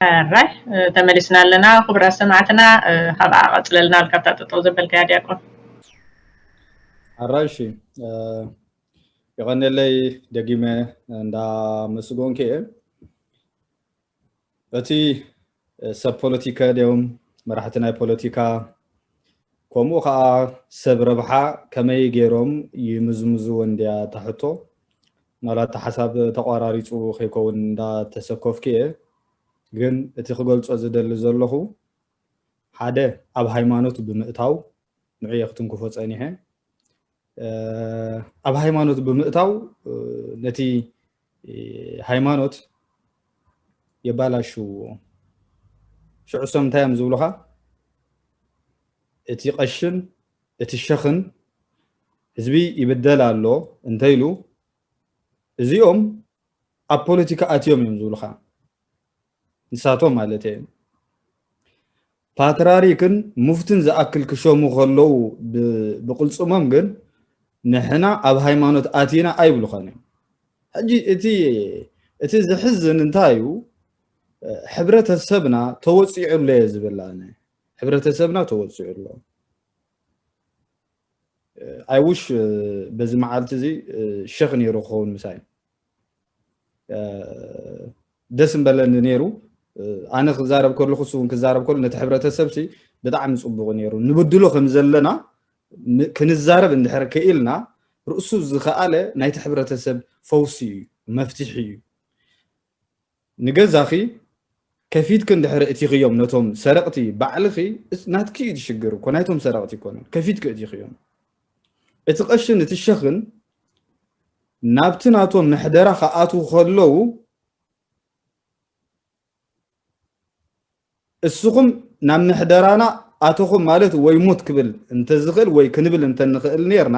ሕራይ፣ ተመሊስና ኣለና። ክቡራት ሰማዕትና፣ ካብኣ ቀጽለልና፣ ካብታ ጠጠው ዘበልካያ ዲያቆን። ሕራይ፣ እሺ፣ የቐነለይ፣ ደጊመ እንዳመስጎንክ እየ። እቲ ሰብ ፖለቲካ ድዮም፣ መራሕቲ ናይ ፖለቲካ፣ ከምኡ ከዓ ሰብ ረብሓ ከመይ ገይሮም ይምዝምዝዎ እንድያ እታ ሕቶ። ምናልባት እቲ ሓሳብ ተቋራሪፁ ከይከውን እንዳተሰከፍኩ እየ። ግን እቲ ክገልፆ ዝደሊ ዘለኹ፣ ሓደ፣ ኣብ ሃይማኖት ብምእታው፣ ንዑ እየ ክትንክፎ ፀኒሐ። ኣብ ሃይማኖት ብምእታው ነቲ ሃይማኖት የባላሽዎ። ሽዑ እሶም እንታይ እዮም ዝብሉኻ? እቲ ቀሽን እቲ ሸኽን ህዝቢ ይብደል ኣሎ እንተይሉ፣ እዚኦም ኣብ ፖለቲካ ኣትዮም እዮም ዝብሉኻ። ንሳቶም ማለት እየ። ፓትራሪክን ሙፍትን ዝኣክል ክሸሙ ከለዉ፣ ብቅልፅሞም ግን ንሕና ኣብ ሃይማኖት ኣቲና ኣይብሉኻን እዮም። ሕጂ እቲ እቲ ዝሕዝን እንታይ እዩ? ሕብረተሰብና ተወፂዑ ኣሎ እየ ዝብል ኣነ። ሕብረተሰብና ተወፂዑ ኣሎ። ኣይውሽ በዚ መዓልቲ እዚ ሸኽ ነይሩ ክኸውን ምሳይ ደስ ምበለኒ ነይሩ። ኣነ ክዛረብ ከለኹ፣ እሱ እውን ክዛረብ ከሎ፣ ነቲ ሕብረተሰብ ሲ ብጣዕሚ ፅቡቕ ነይሩ። ንብድሎ ከም ዘለና ክንዛረብ እንድሕር ክኢልና፣ ርእሱ ዝኸኣለ ናይቲ ሕብረተሰብ ፈውሲ እዩ፣ መፍትሒ እዩ። ንገዛኺ ከፊትክ እንድሕር እቲኽዮም ነቶም ሰረቕቲ፣ ባዕልኺ ናትኪ እዩ ሽግር እኮ፣ ናይቶም ሰረቕቲ ይኮነን። ከፊትክ እቲኽዮም። እቲ ቀሽን እቲ ሸኽን ናብቲ ናቶም ምሕደራ ክኣትዉ ከለዉ፣ እስኹም ናብ ምሕደራና ኣተኹም ማለት ወይ ሙት ክብል እንተዝኽእል ወይ ክንብል እንተንኽእል ነርና፣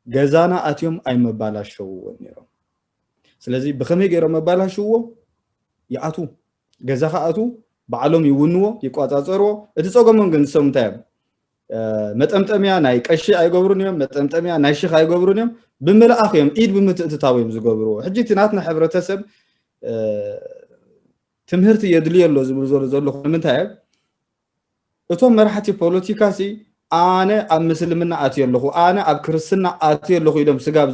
ገዛና ኣትዮም ኣይመባላሸውዎን ነይሮም። ስለዚ ብኸመይ ገይሮም መባላሽውዎ? ይኣትዉ፣ ገዛ ክኣትዉ፣ ባዕሎም ይውንዎ፣ ይቋፃፀርዎ። እቲ ፀገሞም ግን ንሶም እንታይ እዮም? መጠምጠምያ ናይ ቀሺ ኣይገብሩን እዮም፣ መጠምጠምያ ናይ ሽኽ ኣይገብሩን እዮም። ብምልኣኽ እዮም፣ ኢድ ብምትእትታው እዮም ዝገብርዎ። ሕጂ እቲ ናትና ሕብረተሰብ ትምህርቲ የድልዮ ኣሎ ዝብል ዘሎ ዘለኹ ንምንታይ እዮም? እቶም መራሕቲ ፖለቲካ ሲ ኣነ ኣብ ምስልምና ኣትየ ኣለኹ፣ ኣነ ኣብ ክርስትና ኣትየ ኣለኹ ኢሎም ስጋብ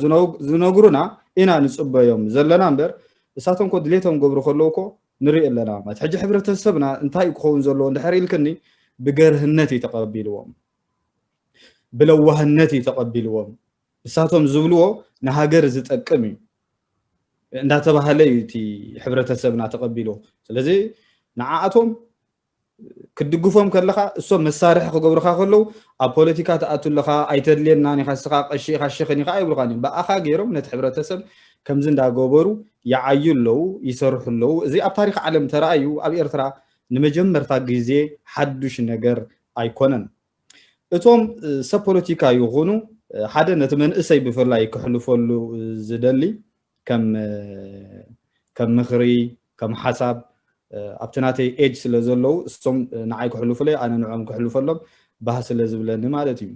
ዝነግሩና ኢና ንፅበዮም ዘለና እምበር፣ እሳቶም ኮ ድሌቶም ገብሩ ከለዉ ኮ ንርኢ ኣለና። ማለት ሕጂ ሕብረተሰብና እንታይ ክኸውን ዘለዎ እንድሕር ኢልክኒ፣ ብገርህነት እዩ ተቐቢልዎም፣ ብለዋህነት እዩ ተቐቢልዎም። እሳቶም ዝብልዎ ንሃገር ዝጠቅም እዩ እንዳተባሃለ እዩ እቲ ሕብረተሰብና ተቐቢልዎ። ስለዚ ንዓኣቶም ክትድግፎም ከለኻ፣ እሶም መሳርሒ ክገብሩኻ ከለዉ፣ ኣብ ፖለቲካ ትኣቱ ኣለኻ፣ ኣይተድልየናን ኢኻ፣ እስኻ ቀሺ ኢኻ፣ ሽኽን ኢኻ ኣይብሉኻን እዮም። ብኣኻ ገይሮም ነቲ ሕብረተሰብ ከምዚ እንዳገበሩ ይዓዩ ኣለዉ፣ ይሰርሑ ኣለዉ። እዚ ኣብ ታሪኽ ዓለም ተራእዩ፣ ኣብ ኤርትራ ንመጀመርታ ግዜ ሓዱሽ ነገር ኣይኮነን። እቶም ሰብ ፖለቲካ ይኹኑ ሓደ ነቲ መንእሰይ ብፍላይ ክሕልፈሉ ዝደሊ ከም ከም ምኽሪ፣ ከም ሓሳብ፣ ኣብቲ ናተይ ኤጅ ስለ ዘለዉ፣ እሶም ንዓይ ክሕልፉለይ፣ ኣነ ንዕኦም ክሕልፈሎም ባህ ስለ ዝብለኒ ማለት እዩ።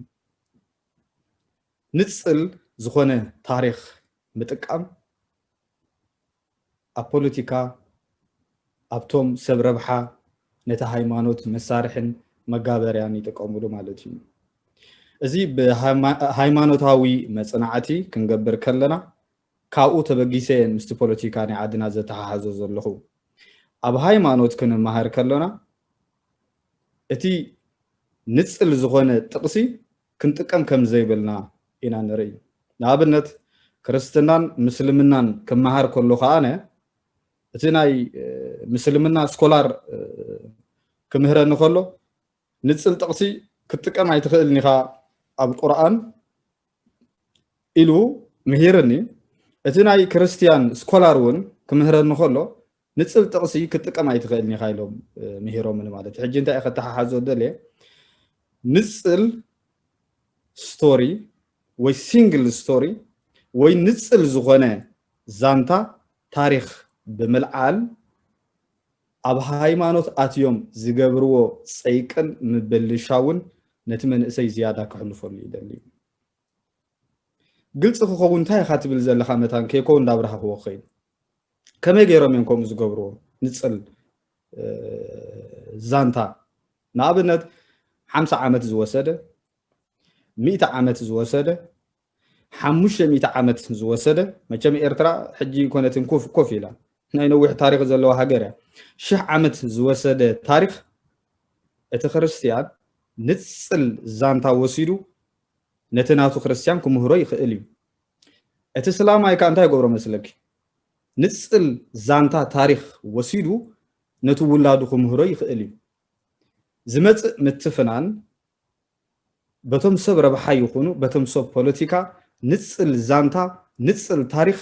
ንጽል ዝኾነ ታሪኽ ምጥቃም ኣብ ፖለቲካ፣ ኣብቶም ሰብ ረብሓ፣ ነቲ ሃይማኖት መሳርሕን መጋበርያን ይጥቀምሉ ማለት እዩ። እዚ ብሃይማኖታዊ መጽናዕቲ ክንገብር ከለና፣ ካብኡ ተበጊሰ እየ ምስቲ ፖለቲካ ናይ ዓድና ዘተሓሕዞ ዘለኹ። ኣብ ሃይማኖት ክንመሃር ከለና፣ እቲ ንጽል ዝኾነ ጥቕሲ ክንጥቀም ከም ዘይብልና ኢና ንርኢ። ንኣብነት፣ ክርስትናን ምስልምናን ክመሃር ከለኹ ኣነ፣ እቲ ናይ ምስልምና ስኮላር ክምህረኒ ከሎ፣ ንጽል ጥቕሲ ክትጥቀም ኣይትኽእልን ኢኻ ኣብ ቁርኣን ኢሉ ምሂርኒ። እቲ ናይ ክርስትያን ስኮላር እውን ክምህረኒ ከሎ፣ ንጽል ጥቕሲ ክትጥቀም ኣይትኽእልን ኢኻ ኢሎም ምሂሮምኒ ማለት እዩ። ሕጂ እንታይ ከተሓሓዞ ደልየ፣ ንጽል ስቶሪ ወይ ሲንግል ስቶሪ ወይ ንጽል ዝኾነ ዛንታ ታሪኽ ብምልዓል፣ ኣብ ሃይማኖት ኣትዮም ዝገብርዎ ጸይቅን ምብልሻውን ነቲ መንእሰይ ዝያዳ ክሕልፈሉ ይደሊ። ግልፂ ክኸውን እንታይ ኢኻ ትብል ዘለኻ መታን ከይከውን እንዳብራህክዎ ክኸይድ። ከመይ ገይሮም እዮም ከምኡ ዝገብርዎ? ንፅል ዛንታ፣ ንኣብነት ሓምሳ ዓመት ዝወሰደ፣ ሚእቲ ዓመት ዝወሰደ፣ ሓሙሽተ ሚእቲ ዓመት ዝወሰደ፣ መቸም ኤርትራ ሕጂ ኮነትን ኮፍ ኢላ ናይ ነዊሕ ታሪክ ዘለዋ ሃገር እያ። ሽሕ ዓመት ዝወሰደ ታሪክ እቲ ክርስትያን ንፅል ዛንታ ወሲዱ ነቲ ናቱ ክርስትያን ክምህሮ ይኽእል እዩ። እቲ ስላማይ ከ እንታይ ይገብሮ መስለኪ? ንፅል ዛንታ ታሪክ ወሲዱ ነቲ ውላዱ ክምህሮ ይኽእል እዩ። ዝመፅእ ምትፍናን በቶም ሰብ ረብሓ ይኹኑ በቶም ሰብ ፖለቲካ ንፅል ዛንታ፣ ንፅል ታሪክ፣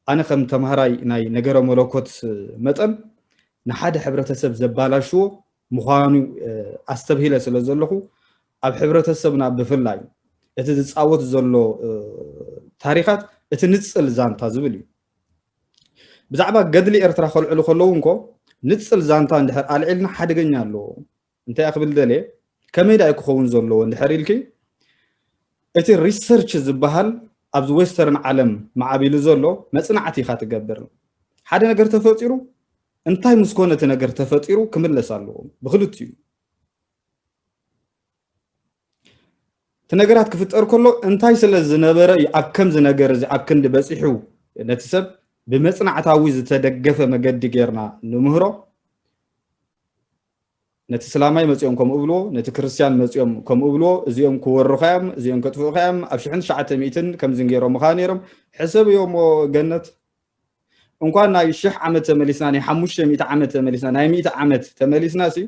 ኣነ ከም ተምሃራይ ናይ ነገረ መለኮት መጠን ንሓደ ሕብረተሰብ ዘባላሽዎ ምዃኑ ኣስተብሂለ ስለ ዘለኹ፣ ኣብ ሕብረተሰብና ብፍላይ እቲ ዝፃወት ዘሎ ታሪካት እቲ ንፅል ዛንታ ዝብል እዩ። ብዛዕባ ገድሊ ኤርትራ ከልዕሉ ከለዉ እንኮ ንፅል ዛንታ እንድሕር ኣልዒልና ሓደገኛ ኣለዎ። እንታይ ክብል ደልየ፣ ከመይ ዳዩ ክኸውን ዘለዎ እንድሕር ኢልኪ፣ እቲ ሪሰርች ዝበሃል ኣብዚ ዌስተርን ዓለም ማዕቢሉ ዘሎ መፅናዕቲ ኢኻ ትገብር። ሓደ ነገር ተፈጢሩ እንታይ ምስ ኮነ እቲ ነገር ተፈጢሩ ክምለስ ኣለዎ ብክልቲኡ። እቲ ነገራት ክፍጠር ከሎ እንታይ ስለ ዝነበረ እዩ ኣብ ከምዚ ነገር እዚ ኣብ ክንዲ በፂሑ ነቲ ሰብ ብመፅናዕታዊ ዝተደገፈ መገዲ ጌርና ንምህሮ። ነቲ ስላማይ መፂኦም ከምኡ ብልዎ፣ ነቲ ክርስትያን መፂኦም ከምኡ ብልዎ፣ እዚኦም ክወሩኻ እዮም፣ እዚኦም ከጥፍኡኻ እዮም፣ ኣብ ሽሕን ትሽዓተ ሚእትን ከምዚን ገይሮምኻ ነይሮም። ሕሰብዮ እሞ ገነት፣ እንኳን ናይ ሽሕ ዓመት ተመሊስና፣ ናይ ሓሙሽተ ሚእቲ ዓመት ተመሊስና፣ ናይ ሚእቲ ዓመት ተመሊስና ሲ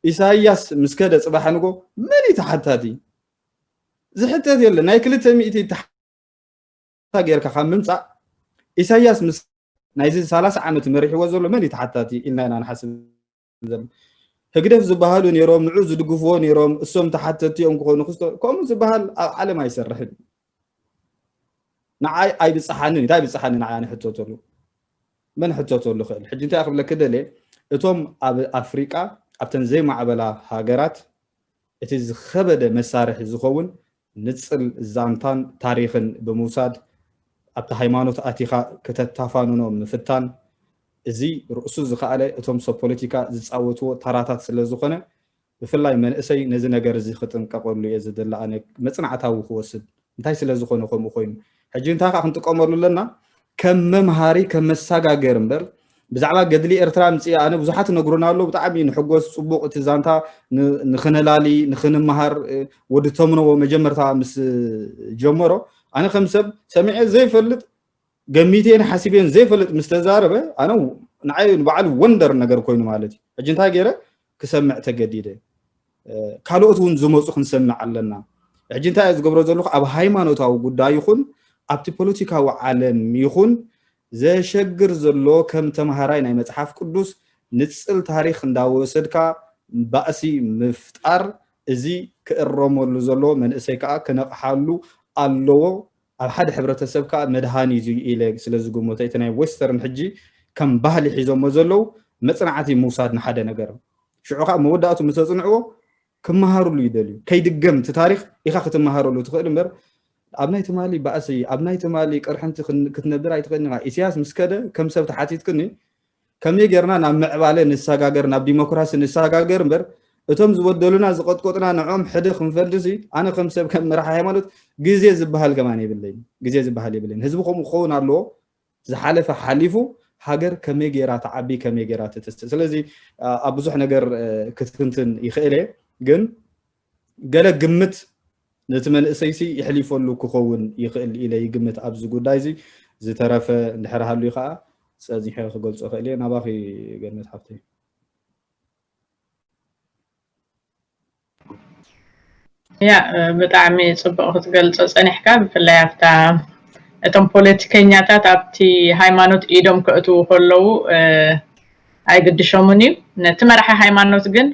ኢሳያስ ምስ ከደ ፅባሕ ንጎ መን እዩ ተሓታቲ? ዝሕተት የለን። ናይ ክልተ ሚእቲ ጌርካ ካብ ምምፃእ ኢሳያስ ምስ ናይዚ ሰላሳ ዓመት መሪሕዎ ዘሎ መን እዩ ተሓታቲ ኢልና ኢና ንሓስብ ዘለና። ህግደፍ ዝበሃሉ ነይሮም፣ ንዑ ዝድግፍዎ ነይሮም፣ እሶም ተሓተቲ እዮም ክኾኑ ክስቶ-፣ ከምኡ ዝበሃል ኣብ ዓለም ኣይሰርሕን። ንዓይ ኣይብፅሓንን፣ እንታይ ይብፅሓኒ ንዓይ ኣነ ሕተተሉ? መን ሕተተሉ ይኽእል? ሕጂ እንታይ ክብለኪ ደልየ፣ እቶም ኣብ ኣፍሪቃ ኣብተን ዘይማዕበላ ሃገራት እቲ ዝኸበደ መሳርሒ ዝኸውን ንፅል ዛንታን ታሪኽን ብምውሳድ ኣብቲ ሃይማኖት ኣቲኻ ክተታፋንኖ ምፍታን፣ እዚ ርእሱ ዝኸኣለ እቶም ሰብ ፖለቲካ ዝፃወትዎ ታራታት ስለ ዝኾነ፣ ብፍላይ መንእሰይ ነዚ ነገር እዚ ክጥንቀቐሉ እየ ዝደሊ። ኣነ መፅናዕታዊ ክወስድ እንታይ ስለ ዝኾነ ከምኡ ኮይኑ፣ ሕጂ እንታይ ከዓ ክንጥቀመሉ ኣለና ከም መምሃሪ ከም መሳጋገር እምበር ብዛዕባ ገድሊ ኤርትራ ምፅእ ኣነ ብዙሓት ነግሩና ኣለዉ። ብጣዕሚ ንሕጎስ፣ ፅቡቕ እቲ ዛንታ ን-፣ ንኽነላሊ ንኽንመሃር፣ እ፣ ወዲ ተምነዎ መጀመርታ ምስ ጀመሮ ኣነ ከም ሰብ ሰሚዐ ዘይፈልጥ ገሚቴን ሓሲቤን ዘይፈልጥ ምስ ተዛረበ ኣነ ንዓይ ንባዕሉ ወንደር ነገር ኮይኑ ማለት እዩ። ሕጂ እንታይ ገይረ ክሰምዕ ተገዲደ። ካልኦት እውን ዝመፁ ክንሰምዕ ኣለና። ሕጂ እንታይ እየ ዝገብሮ ዘለኹ ኣብ ሃይማኖታዊ ጉዳይ ይኹን ኣብቲ ፖለቲካዊ ዓለም ይኹን ዘሸግር ዘሎ ከም ተምሃራይ ናይ መፅሓፍ ቅዱስ ንፅል ታሪክ እንዳወሰድካ ባእሲ ምፍጣር እዚ ክእረመሉ ዘለዎ መንእሰይ ከዓ ክነቕሓሉ ኣለዎ። ኣብ ሓደ ሕብረተሰብ ከዓ መድሃኒ እዩ ኢለ ስለ ዝግመቶ እቲ ናይ ዌስተርን ሕጂ ከም ባህሊ ሒዞሞ ዘለዉ መፅናዕቲ ምውሳድ ንሓደ ነገር ሽዑ ከዓ መወዳእቱ ምስ ኣፅንዕዎ ክመሃርሉ ይደልዩ። ከይድገም እቲ ታሪክ ኢካ ክትመሃረሉ ትኽእል እምበር ኣብ ናይ ትማሊ ባእሲ ኣብ ናይ ትማሊ ቅርሕንቲ ክትነብር ኣይትኽእልን ኢኻ። ኢሳያስ ምስ ከደ ከም ሰብ ተሓቲትክኒ ከመይ ጌርና ናብ ምዕባለ ንሰጋገር ናብ ዲሞክራሲ ንሰጋገር እምበር እቶም ዝበደሉና ዝቐጥቀጡና ንዖም ሕደ ክንፈልጥሲ ኣነ ከም ሰብ ከም መራሒ ሃይማኖት ግዜ ዝበሃል ከማን የብለይን። ግዜ ዝበሃል የብለይን። ህዝቢ ከምኡ ክኸውን ኣለዎ። ዝሓለፈ ሓሊፉ ሃገር ከመይ ጌራ ትዓቢ ከመይ ጌራ ትትስእ። ስለዚ ኣብ ብዙሕ ነገር ክትንትን ይኽእል እየ፣ ግን ገለ ግምት ነቲ መንእሰይሲ ይሕሊፈሉ ክኸውን ይኽእል ኢለ ይግምት። ኣብዚ ጉዳይ እዚ ዝተረፈ እንድሕር ሃልዩ ከዓ ፀዚሐ ክገልፆ ክእል እየ። ናባኺ ገነት ሓፍተይ። ያ ብጣዕሚ ፅቡቅ ክትገልፆ ፀኒሕካ። ብፍላይ ኣብታ እቶም ፖለቲከኛታት ኣብቲ ሃይማኖት ኢዶም ከእትዉ ከለዉ ኣይግድሾምን እዩ። ነቲ መራሒ ሃይማኖት ግን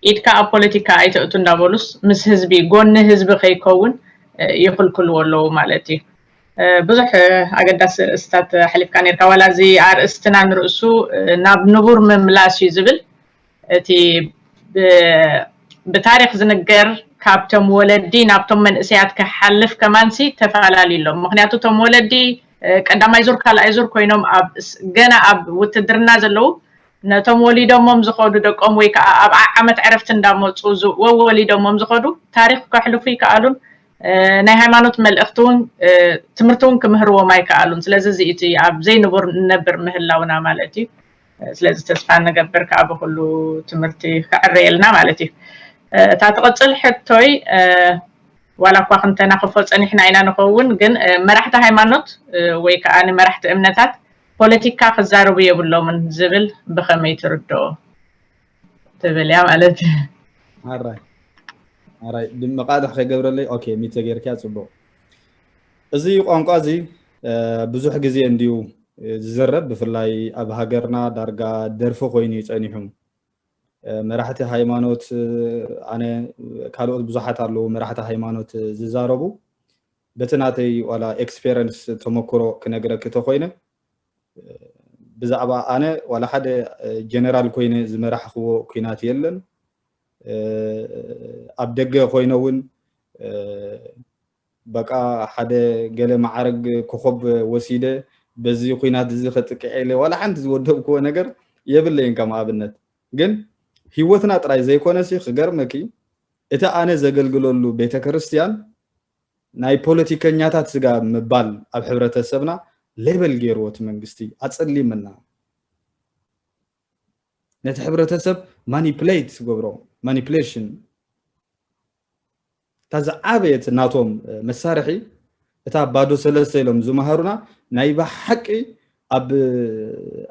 ኢድካ ኣብ ፖለቲካ ኣይተእቱ እንዳበሉስ ምስ ህዝቢ ጎኒ ህዝቢ ከይከውን ይኽልክልዎ ኣለዉ ማለት እዩ። ብዙሕ ኣገዳሲ ርእስታት ኣሕሊፍካ ነርካ። ዋላ እዚ ኣርእስትና ንርእሱ ናብ ንቡር ምምላስ እዩ ዝብል። እቲ ብታሪክ ዝንገር ካብቶም ወለዲ ናብቶም መንእሰያት ክሓልፍ ከማንሲ ተፈላለዩ ኣሎ። ምክንያቱ እቶም ወለዲ ቀዳማይ ዙር ካልኣይ ዙር ኮይኖም ገና ኣብ ውትድርና ዘለዉ ነቶም ወሊዶሞም ዝኸዱ ደቆም ወይ ከዓ ኣብ ዓ- ዓመት ዕረፍቲ እንዳመፁ ዝ- ወወሊዶሞም ዝኸዱ ታሪክ ከሕልፉ ይከኣሉን፣ እ፣ ናይ ሃይማኖት መልእኽቲ እውን፣ እ፣ ትምህርቲ እውን ክምህርዎም ኣይከኣሉን። ስለዚ እዚ እቲ ኣብ ዘይንቡር ንነብር ምህላውና ማለት እዩ። እ፣ ስለዚ ተስፋ ንገብር ከዓ ብኩሉ ትምህርቲ ክዕረየልና ማለት እዩ። እ፣ እታ ትቕፅል ሕቶይ፣ እ፣ ዋላ እኳ ክንተናኽፎ ፀኒሕና ኢና ንኸውን፣ ግን፣ እ፣ መራሕቲ ሃይማኖት፣ እ፣ ወይ ከዓ ንመራሕቲ እምነታት ፖለቲካ ክዛረቡ የብሎምን ዝብል ብኸመይ ትርድኦ? ትብል እያ ማለት እዩ። ኣራይ ኣራይ ድም መቃልሕ ከይገብረለይ። ኦኬ፣ ሚተ ጌርክያ፣ ጽቡቅ። እዚ ቋንቋ እዚ እ፣ ብዙሕ ግዜ እንድዩ እ፣ ዝዝረብ፣ ብፍላይ ኣብ ሃገርና ዳርጋ ደርፊ ኮይኑ እዩ ጸኒሑ። እ፣ መራሕቲ ሃይማኖት እ፣ ኣነ፣ ካልኦት ብዙሓት ኣለዉ መራሕቲ ሃይማኖት ዝዛረቡ። በቲ ናተይ ዋላ ኤክስፔረንስ፣ ተመክሮ ክነግረኪ ተኮይነ፣ እ፣ ብዛዕባ ኣነ ዋላ ሓደ እ፣ ጀነራል ኮይነ ዝመራሕክዎ ኲናት የለን። እ፣ ኣብ ደገ ኮይነ እውን እ፣ በቃ ሓደ ገለ ማዕረግ ኮኾብ ወሲደ በዚ ኲናት እዚ ከጥቅዕ ኢለ ዋላ ሓንቲ ዝወደብክዎ ነገር የብለይን። ከም ኣብነት ግን ህይወትና ጥራይ ዘይኮነሲ ክገርመኪ፣ እቲ ኣነ ዘገልግለሉ ቤተ ክርስቲያን ናይ ፖለቲከኛታት ስጋ ምባል ኣብ ሕብረተሰብና ሌበል ገይርዎ እቲ መንግስቲ ኣጸሊምና። ነቲ ሕብረተሰብ ማኒፕሌት ዝገብሮ ማኒፕሌሽን፣ እታ ዝዓበየት ናቶም መሳርሒ እታ ባዶ ሰለስተ ኢሎም ዝመሃሩና ናይ ብሓቂ ኣብ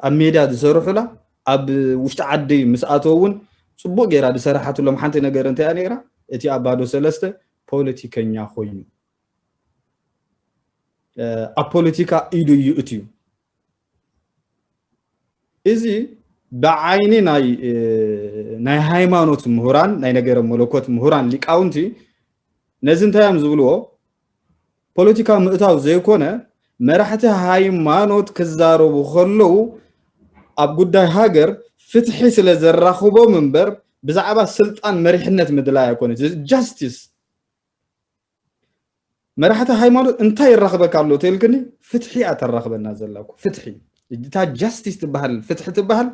ኣብ ሜዳ ዝሰርሑላ፣ ኣብ ውሽጢ ዓዲ ምስ ኣተው እውን ጽቡቅ ገይራ ዝሰራሓትሎም ሓንቲ ነገር እንታይ እያ ነይራ? እቲ ኣብ ባዶ ሰለስተ ፖለቲከኛ ኮይኑ እ፣ ኣብ ፖለቲካ ኢዱ ይእትዩ። እዚ ብዓይኒ ናይ እ፣ ናይ ሃይማኖት ምሁራን፣ ናይ ነገረ መለኮት ምሁራን ሊቃውንቲ ነዚ እንታይ እዮም ዝብልዎ? ፖለቲካ ምእታው ዘይኮነ፣ መራሕቲ ሃይማኖት ክዛረቡ ከለዉ ኣብ ጉዳይ ሃገር ፍትሒ ስለ ዘራኽቦም እምበር ብዛዕባ ስልጣን መሪሕነት ምድላይ ኣይኮነ። ጃስቲስ መራሕቲ ሃይማኖት እንታይ ይራኽበካ ኣሎ ተልክኒ? ፍትሒ እያ ተራኽበና ዘላ እኮ። ፍትሒ፣ እታ ጃስቲስ ትበሃል፣ ፍትሒ ትበሃል፣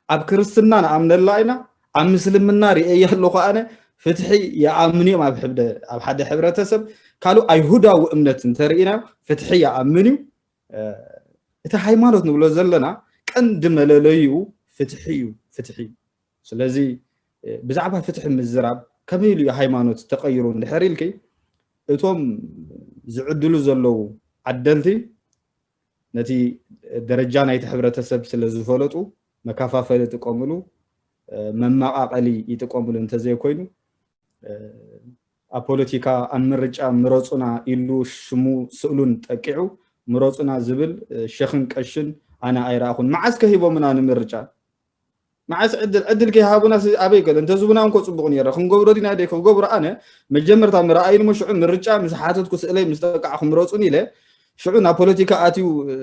ኣብ ክርስትና ንኣምነላ ኢና፣ ኣብ ምስልምና ርእየ ኣለኹ ኣነ። ፍትሒ ይኣምኑ እዮም ኣብ ሕብደ ኣብ ሓደ ሕብረተሰብ። ካልእ ኣይሁዳዊ እምነት እንተርኢና ፍትሒ ይኣምን እዩ። እ፣ እቲ ሃይማኖት ንብሎ ዘለና ቀንዲ መለለይኡ ፍትሒ እዩ። ፍትሒ። ስለዚ እ፣ ብዛዕባ ፍትሒ ምዝራብ ከመይ ኢሉ እዩ ሃይማኖት ተቐይሩ እንድሕር ኢልኪ፣ እቶም ዝዕድሉ ዘለዉ ዓደልቲ ነቲ ደረጃ ናይቲ ሕብረተሰብ ስለ ዝፈለጡ መከፋፈሊ ይጥቀምሉ፣ እ፣ መመቓቐሊ ይጥቀምሉ እንተዘይኮይኑ፣ እ፣ ኣብ ፖለቲካ ኣብ ምርጫ ምረፁና ኢሉ ሽሙ ስእሉን ጠቂዑ ምረፁና ዝብል እ፣ ሸኽን ቀሽን ኣነ ኣይረኣኹን። መዓስ ከ ሂቦምና ንምርጫ? መዓስ ዕድል ዕድል ከይሃቡና ሲ ኣበይ ገለ እንተዝቡና እንኮ ጽቡቕ ነይረ። ክንገብሮ ዲና ደይ ክገብሮ ኣነ መጀመርታ ምረኣይን እሞ ሽዑ ምርጫ ምስ ሓተትኩ ስእለይ ምስ ጠቃዕኹ ምረጹን ኢለ ሽዑ ናብ ፖለቲካ ኣትዩ እ፣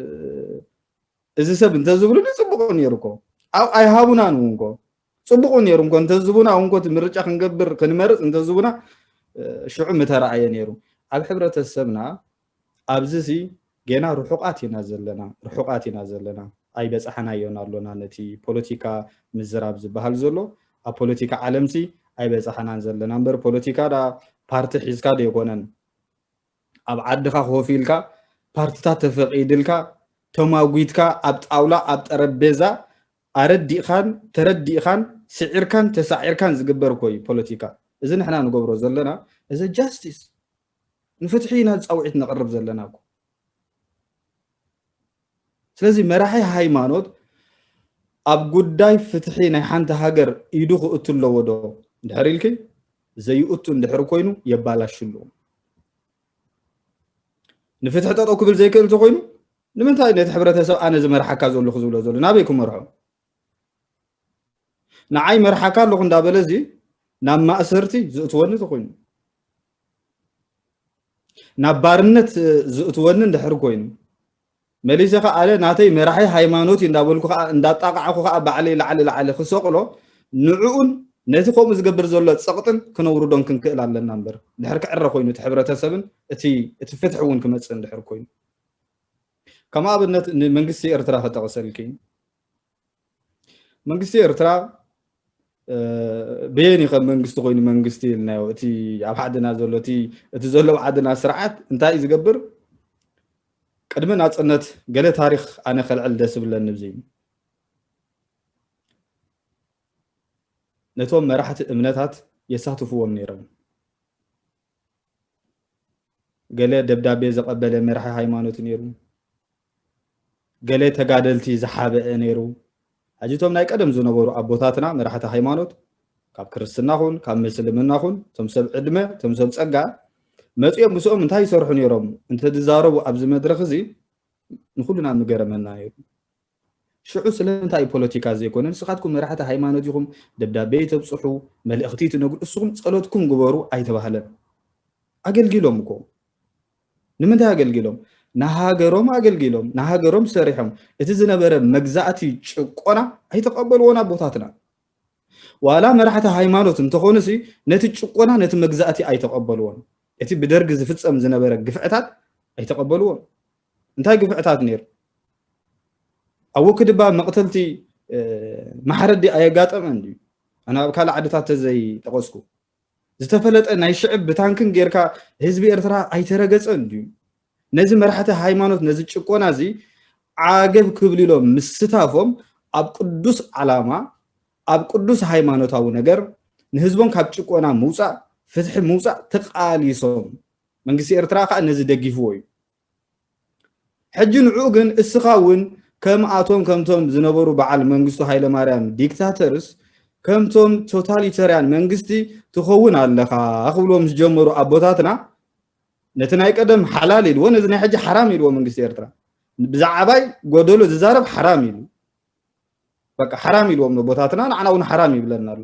እዚ ሰብ እንተዝብሉኒ ጽቡቕ ነይሩ እኮ። ኣብ ኣይሃቡናን እውን እኮ ጽቡቕ ነይሩ እንኮ እንተዝቡና እውን እኮ እቲ ምርጫ ክንገብር ክንመርጽ እንተዝቡና እ፣ ሽዑ ምተረኣየ ነይሩ። ኣብ ሕብረተሰብና ኣብዚ ሲ ጌና ርሑቓት ኢና ዘለና ርሑቓት ኢና ዘለና ኣይበጻሕናዮን ኣሎና ነቲ ፖለቲካ ምዝራብ ዝበሃል ዘሎ ኣብ ፖለቲካ ዓለም ሲ ኣይበጻሕናን ዘለና እምበር ፖለቲካ ዳ ፓርቲ ሒዝካ ዶ ኣይኮነን ኣብ ዓድኻ ኮፍ ኢልካ ፓርትታት ተፈቒድልካ ተማጒትካ ኣብ ጣውላ ኣብ ጠረቤዛ ኣረዲእኻን ተረዲእኻን ስዒርካን ተሳዒርካን ዝግበር እኮ እዩ ፖለቲካ እዚ ንሕና ንገብሮ ዘለና እዚ ጃስቲስ ንፍትሒ ኢና ፃውዒት ነቕርብ ዘለና እኮ። ስለዚ መራሒ ሃይማኖት ኣብ ጉዳይ ፍትሒ ናይ ሓንቲ ሃገር ኢዱ ክእቱ ኣለዎ ዶ እንድሕር ኢልኪ ዘይእቱ እንድሕር ኮይኑ የባላሽሉ። ንፍትሒ ጠጠው ክብል ዘይክእል ተኮይኑ ንምንታይ ነቲ ሕብረተሰብ ኣነ ዝመርሓካ ዘለኹ ዝብሎ ዘሎ ናበይ ክመርሖ? ንዓይ መርሓካ ኣለኹ እንዳበለ እዚ ናብ ማእሰርቲ ዝእትወኒ ተኮይኑ ናብ ባርነት ዝእትወኒ እንድሕር ኮይኑ መሊሰ ከዓ ኣነ ናተይ መራሒ ሃይማኖት እዩ እንዳበልኩ ከዓ እንዳጣቃዕኩ ከዓ ባዕለይ ላዕሊ ላዕሊ ክሰቅሎ ንዕኡን ነቲ ከምኡ ዝገብር ዘሎ ፀቕጥን ክነውርዶን ክንክእል ኣለና እምበር ድሕር ክዕረ ኮይኑ እቲ ሕብረተሰብን እቲ እቲ ፍትሒ እውን ክመፅእ እንድሕር ኮይኑ ከም ኣብነት ንመንግስቲ ኤርትራ ክጠቕሰልኪ መንግስቲ ኤርትራ በየን ከም መንግስቲ ኮይኑ መንግስቲ ኢልናዮ? እቲ ኣብ ዓድና ዘሎ እቲ እቲ ዘሎ ኣብ ዓድና ስርዓት እንታይ እዩ ዝገብር? ቅድሚ ናፅነት ገለ ታሪክ ኣነ ከልዕል ደስ ብለኒ ብዚ ነቶም መራሕቲ እምነታት የሳትፍዎም ነይሮም። ገለ ደብዳቤ ዘቐበለ መራሒ ሃይማኖት ነይሩ። ገለ ተጋደልቲ ዝሓበአ ነይሩ። ሕጂቶም ናይ ቀደም ዝነበሩ ኣቦታትና መራሕቲ ሃይማኖት ካብ ክርስትና ኹን ካብ ምስልምና ኹን እቶም ሰብ ዕድመ እቶም ሰብ ጸጋ መጺኦም ምስኦም እንታይ ይሰርሑ ነይሮም እንተዝዛረቡ ኣብዚ መድረኽ እዚ ንኹልና ምገረመና ነይሩ። ሽዑ ስለምንታይ ፖለቲካ ዘይኮነ ንስኻትኩም መራሕቲ ሃይማኖት ኢኹም ደብዳቤ ተብፅሑ መልእኽቲ ትነግሩ እስኹም ፀሎትኩም ግበሩ ኣይተባህለን። ኣገልጊሎም እኮ ንምንታይ ኣገልጊሎም? ንሃገሮም ኣገልጊሎም ንሃገሮም ሰሪሖም እቲ ዝነበረ መግዛእቲ ጭቆና ኣይተቐበልዎን ኣቦታትና። ዋላ መራሕቲ ሃይማኖት እንተኾኑሲ ነቲ ጭቆና ነቲ መግዛእቲ ኣይተቐበልዎን። እቲ ብደርጊ ዝፍፀም ዝነበረ ግፍዕታት ኣይተቐበልዎን። እንታይ ግፍዕታት ነይሩ? ኣብ ወክድባ መቕተልቲ ማሕረዲ ኣየጋጠመን ድዩ? ኣነ ኣብ ካልእ ዓድታት ተዘይጠቐስኩ ዝተፈለጠ ናይ ሽዕብ ብታንክን ጌርካ ህዝቢ ኤርትራ ኣይተረገጸን ድዩ? ነዚ መራሕቲ ሃይማኖት ነዚ ጭቆና እዚ ዓገብ ክብሉ ኢሎም ምስታፎም ኣብ ቅዱስ ዓላማ ኣብ ቅዱስ ሃይማኖታዊ ነገር ንህዝቦም ካብ ጭቆና ምውፃእ ፍትሒ ምውፃእ ተቃሊሶም መንግስቲ ኤርትራ ከዓ ነዚ ደጊፍዎ እዩ። ሕጂ ንዑ ግን እስኻ እውን ከምኣቶም ከምቶም ዝነበሩ በዓል መንግስቱ ሃይለማርያም ዲክታተርስ ከምቶም ቶታሊተርያን መንግስቲ ትኸውን ኣለኻ ክብልዎ ምስ ጀመሩ ኣቦታትና ነቲ ናይ ቀደም ሓላል ኢልዎ ነዚ ናይ ሕጂ ሓራም ኢልዎ መንግስቲ ኤርትራ ብዛዕባይ ጎደሎ ዝዛረብ ሓራም ኢሉ በቃ ሓራም ኢልዎም ኣቦታትና ንዓና እውን ሓራም ይብለና ኣሎ።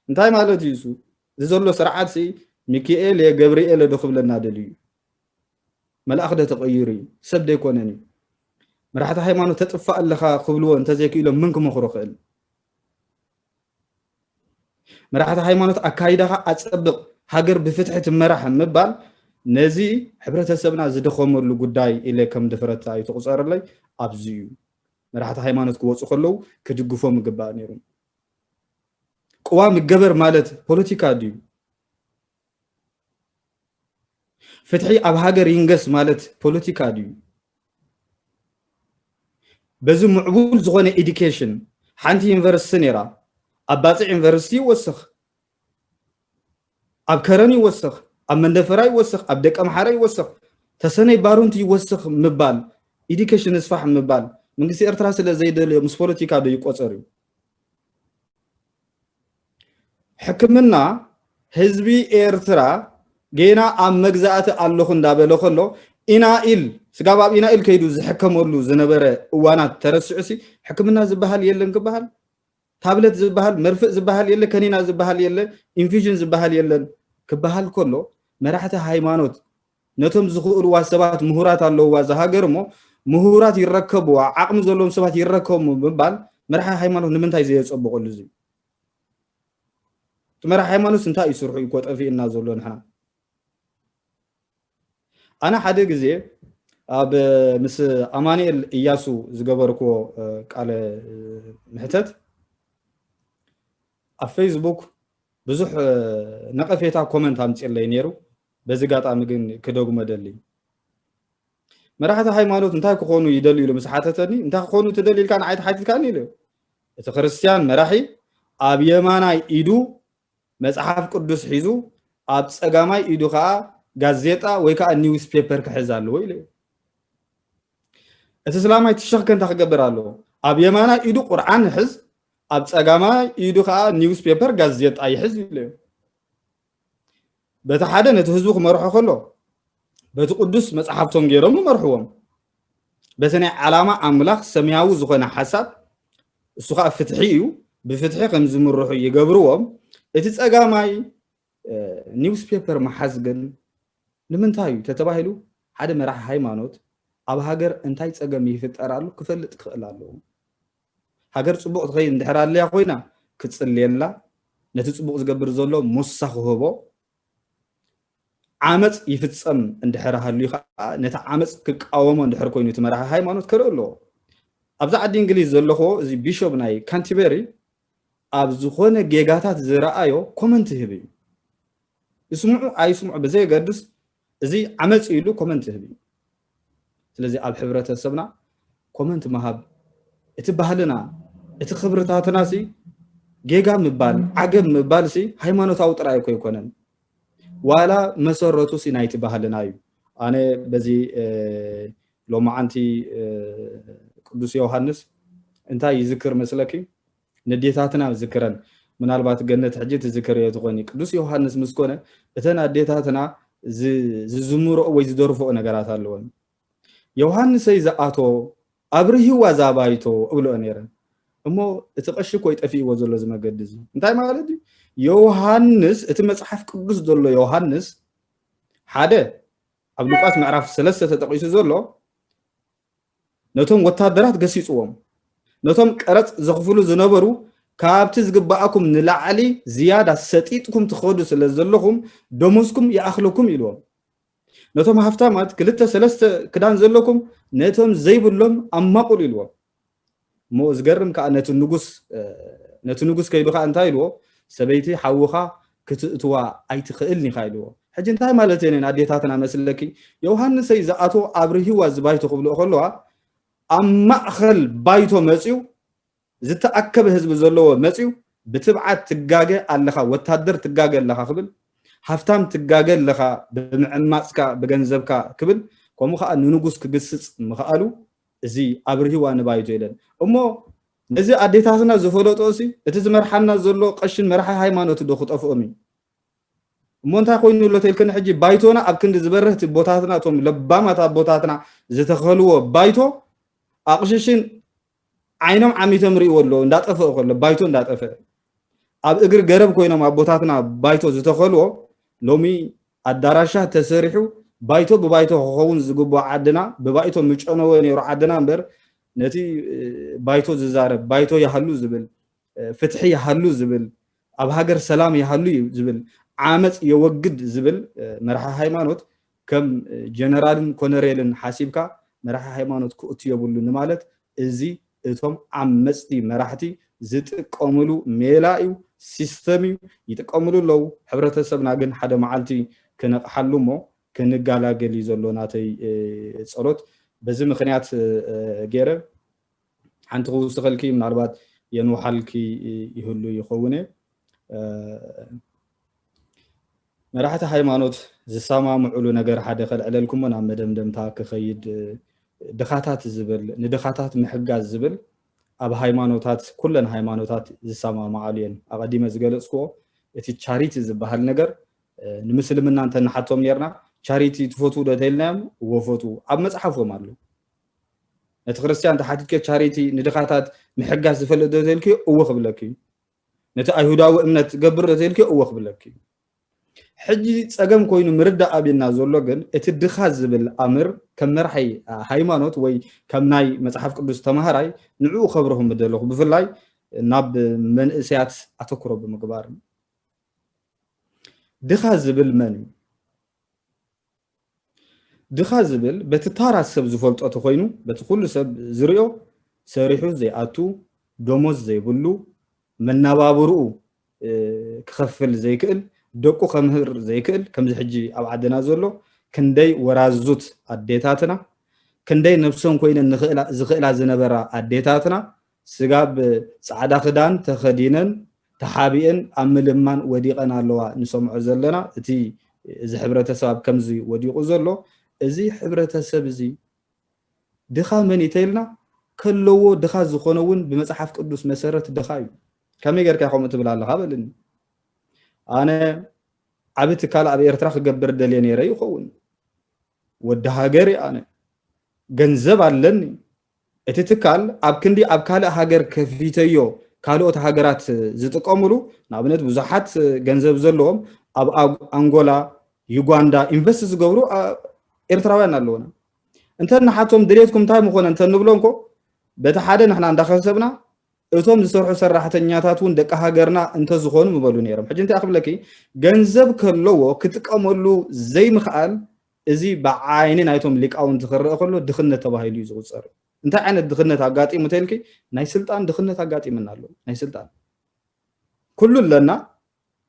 እንታይ ማለት እዩ እሱ? እዚ ዘሎ ስርዓት ሲ ሚኪኤል የ ገብርኤል ዶ ክብለና ደልዩ እዩ? መልኣኽ ዶ ተቐይሩ እዩ? ሰብ ዶ ኣይኮነን እዩ? መራሕቲ ሃይማኖት ተጥፋእ ኣለኻ ክብልዎ እንተዘይክኢሎም ምን ክመኽሮ ክእል? መራሕቲ ሃይማኖት ኣካይዳኻ ኣጸብቕ፣ ሃገር ብፍትሒ ትመራሕ ምባል ነዚ ሕብረተሰብና ዝደኸመሉ ጉዳይ ኢለ ከም ድፍረት ኣይትቑጸረለይ። ኣብዚ እዩ መራሕቲ ሃይማኖት ክወፁ ከለዉ ክድግፎም ይግባእ ነይሩ። ቅዋም ይገበር ማለት ፖለቲካ ድዩ? ፍትሒ ኣብ ሃገር ይንገስ ማለት ፖለቲካ ድዩ? በዚ ምዕቡል ዝኾነ ኤዲኬሽን ሓንቲ ዩኒቨርሲቲ ነይራ። ኣብ ባፅዕ ዩኒቨርሲቲ ይወስኽ፣ ኣብ ከረን ይወስኽ፣ ኣብ መንደፈራ ይወስኽ፣ ኣብ ደቀምሓረ ይወስኽ፣ ተሰነይ ባሩንቲ ይወስኽ ምባል፣ ኤዲኬሽን ንስፋሕ ምባል መንግስቲ ኤርትራ ስለ ዘይደልዮ ምስ ፖለቲካ ዶ ይቆፀር እዩ? ሕክምና ህዝቢ ኤርትራ ጌና ኣብ መግዛእቲ ኣለኹ እንዳበለ ከሎ ኢናኢል ስጋብ ኣብ ኢናኢል ከይዱ ዝሕከመሉ ዝነበረ እዋናት ተረሲዑሲ ሕክምና ዝበሃል የለን ክበሃል ታብለት ዝበሃል መርፍእ ዝበሃል የለ ከኒና ዝበሃል የለ ኢንፊዥን ዝበሃል የለን ክበሃል ከሎ መራሕቲ ሃይማኖት ነቶም ዝኽእልዋ ሰባት ምሁራት ኣለውዋ እዛ ሃገር እሞ ምሁራት ይረከብዋ ዓቕሚ ዘለዎም ሰባት ይረከቡ ምባል መራሒ ሃይማኖት ንምንታይ ዘየፀብቐሉ እዚ እቲ መራሒ ሃይማኖት እንታይ እዩ ስርሑ እዩ ኮ ጠፊእና ዘሎ ንሕና ኣነ ሓደ ግዜ ኣብ ምስ ኣማኑኤል እያሱ ዝገበርክዎ ቃለ ምሕተት ኣብ ፌስቡክ ብዙሕ ነቐፌታ ኮመንት ኣምፅለይ ነይሩ በዚ ጋጣሚ ግን ክደግሞ ደሊ መራሕቲ ሃይማኖት እንታይ ክኾኑ ይደልዩ ኢሉ ምስ ሓተተኒ እንታይ ክኾኑ ትደሊ ኢልካ ንዓይ ተሓቲትካኒ ኢሉ እቲ ክርስትያን መራሒ ኣብ የማናይ ኢዱ መጽሓፍ ቅዱስ ሒዙ ኣብ ጸጋማይ ኢዱ ከኣ ጋዜጣ ወይ ከኣ ኒውስ ፔፐር ክሕዝ ኣለዎ ኢሉ እቲ ስላማይ ትሸኽከ እንታይ ክገብር ኣለዎ ኣብ የማናይ ኢዱ ቁርዓን ይሕዝ ኣብ ጸጋማይ ኢዱ ከኣ ኒውስ ፔፐር ጋዜጣ ይሕዝ ኢሉ በቲ ሓደ ነቲ ህዝቡ ክመርሖ ከሎ በቲ ቅዱስ መጽሓፍቶም ገይሮም ይመርሕዎም በቲ ናይ ዓላማ ኣምላኽ ሰማያዊ ዝኾነ ሓሳብ እሱ ከዓ ፍትሒ እዩ ብፍትሒ ከም ዝምርሑ ይገብርዎም እቲ ጸጋማይ ኒውስ ፔፐር መሓዝ ግን ንምንታይ እዩ ተተባሂሉ ሓደ መራሒ ሃይማኖት ኣብ ሃገር እንታይ ጸገም ይፍጠር ኣሎ ክፈልጥ ክኽእል ኣለዎ ሃገር ጽቡቕ ትኸይድ እንድሕር ኣለያ ኮይና ክጽልየላ ነቲ ጽቡቕ ዝገብር ዘሎ ሞሳ ክህቦ ዓመፅ ይፍፀም እንድሕር ሃልዩ ከዓ ነቲ ዓመፅ ክቃወሞ እንድሕር ኮይኑ እቲ መራሒ ሃይማኖት ክርኢ ኣለዎ ኣብዛ ዓዲ እንግሊዝ ዘለኹ እዚ ቢሾፕ ናይ ካንቲበሪ ኣብ ዝኾነ ጌጋታት ዝረኣዮ ኮመንት ይህብ እዩ። ይስምዑ ኣይስምዑ ብዘየገድስ እዚ ዓመፅ ኢሉ ኮመንት ይህብ እዩ። ስለዚ ኣብ ሕብረተሰብና ኮመንት ምሃብ እቲ ባህልና እቲ ክብርታትና ሲ ጌጋ ምባል ዓገብ ምባል ሲ ሃይማኖታዊ ጥራይ እኮ ኣይኮነን። ዋላ መሰረቱ ሲ ናይቲ ባህልና እዩ። ኣነ በዚ ሎማዓንቲ ቅዱስ ዮሃንስ እንታይ ይዝክር መስለኪ? ነዴታትና ዝክረን ምናልባት ገነት ሕጂ ትዝክር እየ ትኾኒ ቅዱስ ዮሃንስ ምስ ኮነ እተን ኣዴታትና ዝዝምርኦ ወይ ዝደርፍኦ ነገራት ኣለወን። ዮሃንሰይ ዝኣቶ ኣብርሂዋ ዛባይቶ እብልኦ ነይረን። እሞ እቲ ቀሺ እኮ ይጠፊእዎ ዘሎ እዚ መገዲ እዚ እንታይ ማለት እዩ? ዮሃንስ እቲ መፅሓፍ ቅዱስ ዘሎ ዮሃንስ ሓደ ኣብ ሉቃስ ምዕራፍ ሰለስተ ተጠቂሱ ዘሎ ነቶም ወታደራት ገሲፅዎም፣ ነቶም ቀረፅ ዘኽፍሉ ዝነበሩ፣ ካብቲ ዝግባኣኩም ንላዕሊ ዝያዳ ሰጢጥኩም ትኸዱ ስለ ዘለኹም ደሞዝኩም ይኣኽለኩም ኢልዎም። ነቶም ሃፍታማት ክልተ ሰለስተ ክዳን ዘለኩም ነቶም ዘይብሎም ኣማቑሉ ኢልዎም። እሞ ዝገርም ከዓ ነቲ ንጉስ ነቲ ንጉስ ከይዱ ከዓ እንታይ ኢልዎ? ሰበይቲ ሓውኻ ክትእትዋ ኣይትኽእልን ኢኻ ኢልዎ። ሕጂ እንታይ ማለት እየን ኣዴታትና መስለኪ? ዮሃንሰይ ዝኣትዎ ኣብርሂዋ ዝባይቶ ክብልኦ ከለዋ ኣብ ማእኸል ባይቶ መፅዩ ዝተኣከበ ህዝቢ ዘለዎ መፅዩ ብትብዓት ትጋገ ኣለኻ፣ ወታደር ትጋገ ኣለኻ ክብል፣ ሃፍታም ትጋገ ኣለኻ ብምዕማፅካ ብገንዘብካ ክብል፣ ከምኡ ከዓ ንንጉስ ክግስፅ ምኽኣሉ እዚ ኣብርሂዋ ንባይቶ ኢለን። እሞ ነዚ ኣዴታትና ዝፈለጦ ሲ እቲ ዝመርሓና ዘሎ ቀሽን መራሒ ሃይማኖት ዶ ክጠፍኦም እዩ? እሞ እንታይ ኮይኑ ኣሎ ተልክን ሕጂ ባይቶና ኣብ ክንዲ ዝበርህ እቲ ቦታትና እቶም ለባማት ኣቦታትና ዝተኸልዎ ባይቶ ኣቕሽሽን ዓይኖም ዓሚቶም ርእይዎ ኣለዉ እንዳጠፍአ ከሎ ባይቶ እንዳጠፍአ ኣብ እግሪ ገረብ ኮይኖም ኣቦታትና ባይቶ ዝተኸልዎ ሎሚ ኣዳራሻት ተሰሪሑ ባይቶ ብባይቶ ክኸውን ዝግብኦ ዓድና ብባይቶ ምጨነወ ነይሩ ዓድና እምበር ነቲ ባይቶ ዝዛረብ ባይቶ ይሃሉ ዝብል ፍትሒ ይሃሉ ዝብል ኣብ ሃገር ሰላም ይሃሉ እዩ ዝብል ዓመፅ የወግድ ዝብል መራሒ ሃይማኖት ከም ጀነራልን ኮነሬልን ሓሲብካ መራሒ ሃይማኖት ክእቱ የብሉ ንማለት እዚ እቶም ዓመፅቲ መራሕቲ ዝጥቀምሉ ሜላ እዩ፣ ሲስተም እዩ፣ ይጥቀምሉ ኣለዉ። ሕብረተሰብና ግን ሓደ መዓልቲ ክነቕሓሉ እሞ ክንጋላገል እዩ ዘሎ ናተይ ጸሎት። በዚ ምኽንያት ገይረ ሓንቲ ክውስኸልኪ ምናልባት የንውሓልኪ ይህሉ ይኸውን እየ። መራሕቲ ሃይማኖት ዝሰማምዑሉ ነገር ሓደ ከልዕለልኩሞ ናብ መደምደምታ ክኸይድ ድኻታት ዝብል ንድኻታት ምሕጋዝ ዝብል ኣብ ሃይማኖታት ኩለን ሃይማኖታት ዝሰማማዓሉ እየን። ኣቐዲመ ዝገለፅክዎ እቲ ቻሪቲ ዝበሃል ነገር ንምስልምና እንተንሓቶም ነርና ቻሪቲ ትፈትዉ ዶ ተልናዮም እወ ፈትዉ ኣብ መፅሓፎም ኣሎ። ነቲ ክርስትያን ተሓቲትከ ቻሪቲ ንድኻታት ምሕጋዝ ዝፈልጥ ዶ ተልክዮ እወ ክብለክ እዩ። ነቲ ኣይሁዳዊ እምነት ገብር ዶ ተልክዮ እወ ክብለክ እዩ። ሕጂ ጸገም ኮይኑ ምርዳእ ኣብና ዘሎ ግን እቲ ድኻ ዝብል ኣምር ከም መርሓይ ሃይማኖት ወይ ከም ናይ መጽሓፍ ቅዱስ ተማሃራይ ንዕኡ ከብርሁ ምደለኹ ብፍላይ ናብ መንእሰያት ኣተኩሮ ብምግባር ድኻ ዝብል መን እዩ? ድኻ ዝብል በቲ ታራ ሰብ ዝፈልጦ ተኮይኑ በቲ ኩሉ ሰብ ዝሪኦ ሰሪሑ ዘይኣቱ ደሞዝ ዘይብሉ መናባብርኡ ክኸፍል ዘይክእል ደቁ ከምህር ዘይክእል ከምዚ ሕጂ ኣብ ዓድና ዘሎ ክንደይ ወራዙት ኣዴታትና ክንደይ ነብሶም ኮይነን ዝኽእላ ዝነበራ ኣዴታትና ስጋብ ፃዕዳ ክዳን ተኸዲነን ተሓቢኤን ኣብ ምልማን ወዲቐን ኣለዋ ንሰምዖ ዘለና። እቲ እዚ ሕብረተሰብ ኣብ ከምዚ ወዲቑ ዘሎ እዚ ሕብረተሰብ እዚ ድኻ መን እዩ ተይልና ከለዎ ድኻ ዝኾነ እውን ብመፅሓፍ ቅዱስ መሰረት ድኻ እዩ። ከመይ ጌርካ ከምኡ ትብል ኣለኻ በልኒ። ኣነ ዓቢ ትካል ኣብ ኤርትራ ክገብር ደልየ ነይረ ይኸውን። ወዲ ሃገር እየ ኣነ። ገንዘብ ኣለኒ። እቲ ትካል ኣብ ክንዲ ኣብ ካልእ ሃገር ከፊተዮ ካልኦት ሃገራት ዝጥቀምሉ ንኣብነት ብዙሓት ገንዘብ ዘለዎም ኣብ ኣንጎላ ዩጋንዳ ኢንቨስት ዝገብሩ ኤርትራውያን ኣለውና። እንተ ንሓቶም ድሌትኩም እንታይ ምኾነ እንተ ንብሎ እንኮ በቲ ሓደ ንሕና እንዳኸሰብና እቶም ዝሰርሑ ሰራሕተኛታት እውን ደቂ ሃገርና እንተዝኾኑ ምበሉ ነይሮም። ሕጂ እንታይ ክብለኪ ገንዘብ ከለዎ ክጥቀመሉ ዘይምኽኣል እዚ ብዓይኒ ናይቶም ሊቃውንቲ ክረአ ከሎ ድኽነት ተባሂሉ እዩ ዝቑፀር። እንታይ ዓይነት ድኽነት ኣጋጢሙ ተልኪ? ናይ ስልጣን ድኽነት ኣጋጢምና ኣሎ። ናይ ስልጣን ኩሉ ኣለና፣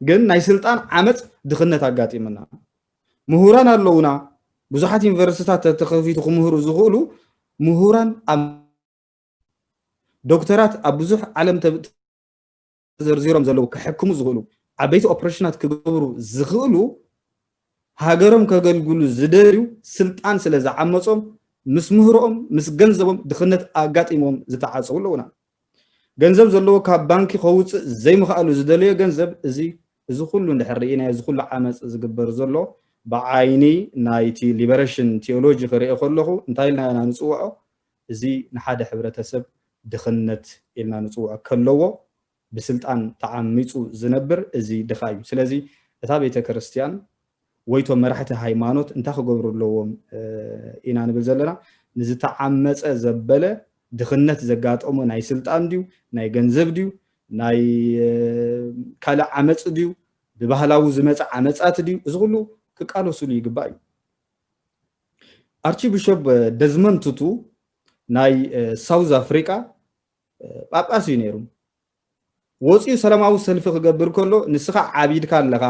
ግን ናይ ስልጣን ዓመፅ ድኽነት ኣጋጢምና። ምሁራን ኣለውና፣ ብዙሓት ዩኒቨርሲታት ተተኸፊቱ ክምህሩ ዝኽእሉ ምሁራን ኣብ ዶክተራት ኣብ ብዙሕ ዓለም ተዘርዚሮም ዘለዉ ክሕክሙ ዝኽእሉ ዓበይቲ ኦፕሬሽናት ክገብሩ ዝኽእሉ ሃገሮም ከገልግሉ ዝደልዩ ስልጣን ስለ ዝዓመፆም ምስ ምህሮኦም ምስ ገንዘቦም ድኽነት ኣጋጢሞም ዝተዓፀው ኣለውና። ገንዘብ ዘለዎ ካብ ባንኪ ከውፅእ ዘይምኽኣሉ ዝደለዮ ገንዘብ እዚ እዚ ኩሉ እንድሕር ርኢናዮ እዚ ኩሉ ዓመፅ ዝግበር ዘሎ ብዓይኒ ናይቲ ሊበሬሽን ቴዎሎጂ ክርኢ ከለኹ እንታይ ኢልና ኢና ንፅውዖ? እዚ ንሓደ ሕብረተሰብ ድኽነት ኢልና ንፅውዖ ከለዎ ብስልጣን ተዓሚፁ ዝነብር እዚ ድኻ እዩ። ስለዚ እታ ቤተ ክርስቲያን ወይ ቶም መራሕቲ ሃይማኖት እንታይ ክገብሩ ኣለዎም ኢና ንብል ዘለና? ንዝተዓመፀ ዘበለ ድኽነት ዘጋጠሞ ናይ ስልጣን ድዩ ናይ ገንዘብ ድዩ ናይ ካልእ ዓመፅ ድዩ ብባህላዊ ዝመፀ ዓመፃት ድዩ እዚ ኩሉ ክቃለሱሉ ይግባእ እዩ። ኣርቺ ቢሾፕ ደዝመንድ ቱቱ ናይ ሳውዝ ኣፍሪቃ ጳጳስ እዩ ነይሩ። ወፂኡ ሰላማዊ ሰልፊ ክገብር ከሎ ንስኻ ዓቢድካ ኣለኻ፣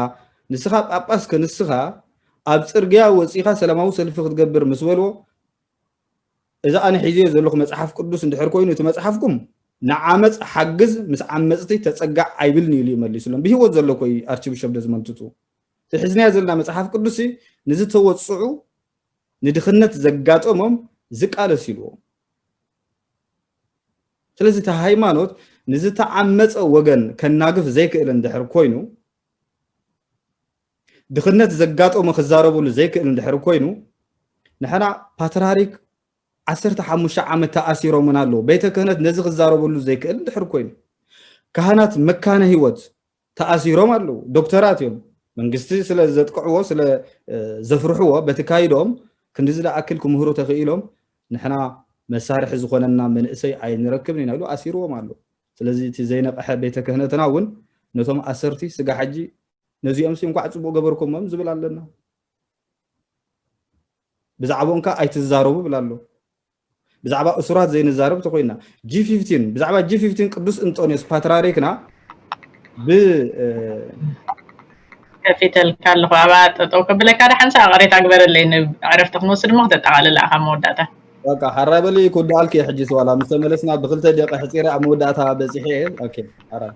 ንስኻ ጳጳስ ከንስኻ ኣብ ፅርግያ ወፂኻ ሰላማዊ ሰልፊ ክትገብር ምስ በልዎ እዚ ኣነ ሒዝዮ ዘለኹ መፅሓፍ ቅዱስ እንድሕር ኮይኑ እቲ መፅሓፍኩም ንዓመፅ ሓግዝ ምስ ዓመፅቲ ተፀጋዕ ኣይብልን ኢሉ እዩ መሊሱሎም። ብህይወት ዘሎ ኮይ ኣርቺ ቢሾፕ ደዝመንድ ቱቱ እቲ ሒዝናዮ ዘለና መፅሓፍ ቅዱስ ንዝተወፅዑ ንድኽነት ዘጋጠሞም ዝቃለስ ኢልዎ። ስለዚ እቲ ሃይማኖት ንዝተዓመፀ ወገን ከናግፍ ዘይክእል እንድሕር ኮይኑ ድኽነት ዘጋጠሞ ክዛረብሉ ዘይክእል እንድሕር ኮይኑ ንሕና ፓትራሪክ ዓሰርተ ሓሙሽተ ዓመት ተኣሲሮምን ኣለዉ ቤተ ክህነት ነዚ ክዛረበሉ ዘይክእል እንድሕር ኮይኑ ካህናት መካነ ህይወት ተኣሲሮም ኣለዉ ዶክተራት እዮም መንግስቲ ስለ ዘጥቅዕዎ ስለ ዘፍርሕዎ በቲ ካይዶም ክንዲ ዝኣክል ክምህሩ ተኽኢሎም ንሕና መሳርሒ ዝኾነና መንእሰይ ኣይንረክብን ኢና ኢሉ ኣሲርዎም ኣሎ ስለዚ እቲ ዘይነቕሐ ቤተ ክህነትና እውን ነቶም ኣሰርቲ ስጋ ሕጂ ነዚኦም ሲ እንኳዕ ፅቡቅ ገበርኩሞም ዝብል ኣለና ብዛዕባኦም ከዓ ኣይትዛረቡ ይብል ኣሎ ብዛዕባ እሱራት ዘይንዛረብ ተኮይና ጂ ፊፍቲን ብዛዕባ ጂ ፊፍቲን ቅዱስ እንጦንዮስ ፓትራሪክና ብ ከፊተልካ ኣለኹ ኣባ ጠጠው ከብለካ ደሓንሳ ቀሬታ ግበረለይ ዕረፍቲ ክንወስድ እሞ ክተጠቃልል ኣኻ መወዳእታ በቃ ሓራይ በሊ ክውድኣልክ እየ ሕጂ ስዋላ ምስ ተመለስና ብክልተ ደቂ ሕፂረ ኣብ መወዳእታ በፂሐ እየ ኦኬ ሓራይ